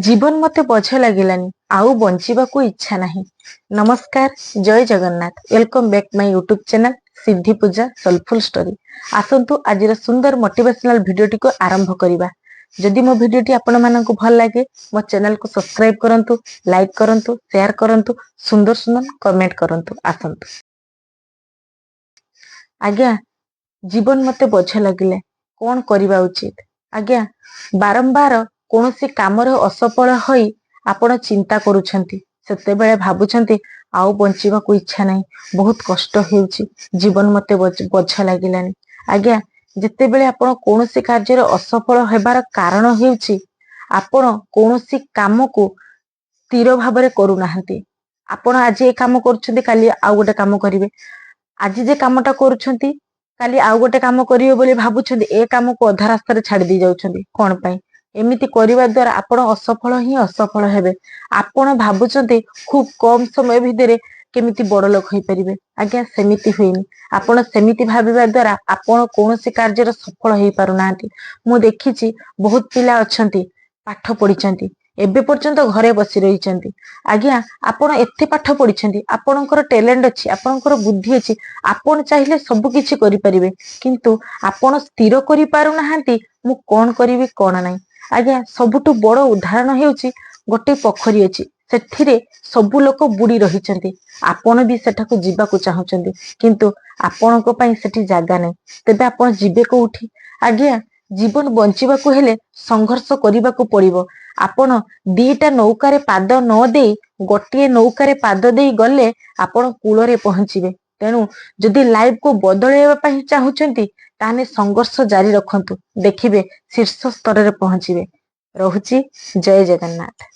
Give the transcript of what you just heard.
ଜୀବନ ମୋତେ ବୋଝ ଲାଗିଲାଣି, ଆଉ ବଞ୍ଚିବାକୁ ଇଚ୍ଛା ନାହିଁ। ନମସ୍କାର, ଜୟ Jagannath. Welcome back my YouTube channel Sidhi Puja ସୋଲଫୁଲ story. ଆସନ୍ତୁ, ଆଜିର ସୁନ୍ଦର ମୋଟିଭେସନାଲ ଭିଡିଓଟିକୁ ଆରମ୍ଭ କରିବା। ଯଦି ମୋ ଭିଡିଓଟି ଆପଣମାନଙ୍କୁ ଭଲ ଲାଗେ, ମୋ ଚ୍ୟାନେଲକୁ ସବସ୍କ୍ରାଇବ କରନ୍ତୁ, ଲାଇକ୍ କରନ୍ତୁ, ସେୟାର କରନ୍ତୁ, ସୁନ୍ଦର ସୁନ୍ଦର କମେଣ୍ଟ କରନ୍ତୁ। ଆସନ୍ତୁ ଆଜ୍ଞା, ଜୀବନ ମତେ ବୋଝ ଲାଗିଲେ କଣ କରିବା ଉଚିତ? ଆଜ୍ଞା, ବାରମ୍ବାର କୌଣସି କାମରେ ଅସଫଳ ହୋଇ ଆପଣ ଚିନ୍ତା କରୁଛନ୍ତି, ସେତେବେଳେ ଭାବୁଛନ୍ତି ଆଉ ବଞ୍ଚିବାକୁ ଇଚ୍ଛା ନାହିଁ, ବହୁତ କଷ୍ଟ ହେଉଛି, ଜୀବନ ମତେ ବୋଝ ଲାଗିଲାଣି। ଆଜ୍ଞା, ଯେତେବେଳେ ଆପଣ କୌଣସି କାର୍ଯ୍ୟରେ ଅସଫଳ ହେବାର କାରଣ ହେଉଛି ଆପଣ କୌଣସି କାମକୁ ସ୍ଥିର ଭାବରେ କରୁନାହାନ୍ତି। ଆପଣ ଆଜି ଏ କାମ କରୁଛନ୍ତି, କାଲି ଆଉ ଗୋଟେ କାମ କରିବେ। ଆଜି ଯେ କାମଟା କରୁଛନ୍ତି, କାଲି ଆଉ ଗୋଟେ କାମ କରିବେ ବୋଲି ଭାବୁଛନ୍ତି। ଏ କାମକୁ ଅଧା ରାସ୍ତାରେ ଛାଡି ଦେଇ ଯାଉଛନ୍ତି କଣ ପାଇଁ? ଏମିତି କରିବା ଦ୍ଵାରା ଆପଣ ଅସଫଳ ହିଁ ଅସଫଳ ହେବେ। ଆପଣ ଭାବୁଛନ୍ତି ଖୁବ କମ ସମୟ ଭିତରେ କେମିତି ବଡ ଲୋକ ହେଇପାରିବେ। ଆଜ୍ଞା, ସେମିତି ହୁଏନି। ଆପଣ ସେମିତି ଭାବିବା ଦ୍ଵାରା ଆପଣ କୌଣସି କାର୍ଯ୍ୟରେ ସଫଳ ହେଇପାରୁନାହାନ୍ତି। ମୁଁ ଦେଖିଛି, ବହୁତ ପିଲା ଅଛନ୍ତି, ପାଠ ପଢିଛନ୍ତି, ଏବେ ପର୍ଯ୍ୟନ୍ତ ଘରେ ବସି ରହିଛନ୍ତି। ଆଜ୍ଞା, ଆପଣ ଏତେ ପାଠ ପଢିଛନ୍ତି, ଆପଣଙ୍କର ଟ୍ୟାଲେଣ୍ଟ ଅଛି, ଆପଣଙ୍କର ବୁଦ୍ଧି ଅଛି, ଆପଣ ଚାହିଁଲେ ସବୁ କିଛି କରିପାରିବେ, କିନ୍ତୁ ଆପଣ ସ୍ଥିର କରିପାରୁନାହାନ୍ତି ମୁଁ କଣ କରିବି, କଣ ନାହିଁ। ଆଜ୍ଞା, ସବୁଠୁ ବଡ ଉଦାହରଣ ହେଉଛି ଗୋଟେ ପୋଖରୀ ଅଛି, ସେଥିରେ ସବୁ ଲୋକ ବୁଡି ରହିଛନ୍ତି। ଆପଣ ବି ସେଠାକୁ ଯିବାକୁ ଚାହୁଁଛନ୍ତି, କିନ୍ତୁ ଆପଣଙ୍କ ପାଇଁ ସେଠି ଜାଗା ନାହିଁ। ତେବେ ଆପଣ ଯିବେ କୋଉଠି? ଆଜ୍ଞା, ଜୀବନ ବଞ୍ଚିବାକୁ ହେଲେ ସଂଘର୍ଷ କରିବାକୁ ପଡିବ। ଆପଣ ଦିଟା ନୌକାରେ ପାଦ ନ ଦେଇ ଗୋଟିଏ ନୌକାରେ ପାଦ ଦେଇ ଗଲେ ଆପଣ କୂଳରେ ପହଞ୍ଚିବେ। ତେଣୁ ଯଦି ଲାଇଫକୁ ବଦଳେଇବା ପାଇଁ ଚାହୁଁଛନ୍ତି, ତାହେଲେ ସଂଘର୍ଷ ଜାରି ରଖନ୍ତୁ, ଦେଖିବେ ଶୀର୍ଷ ସ୍ତରରେ ପହଞ୍ଚିବେ। ରହୁଛି, ଜୟ ଜଗନ୍ନାଥ।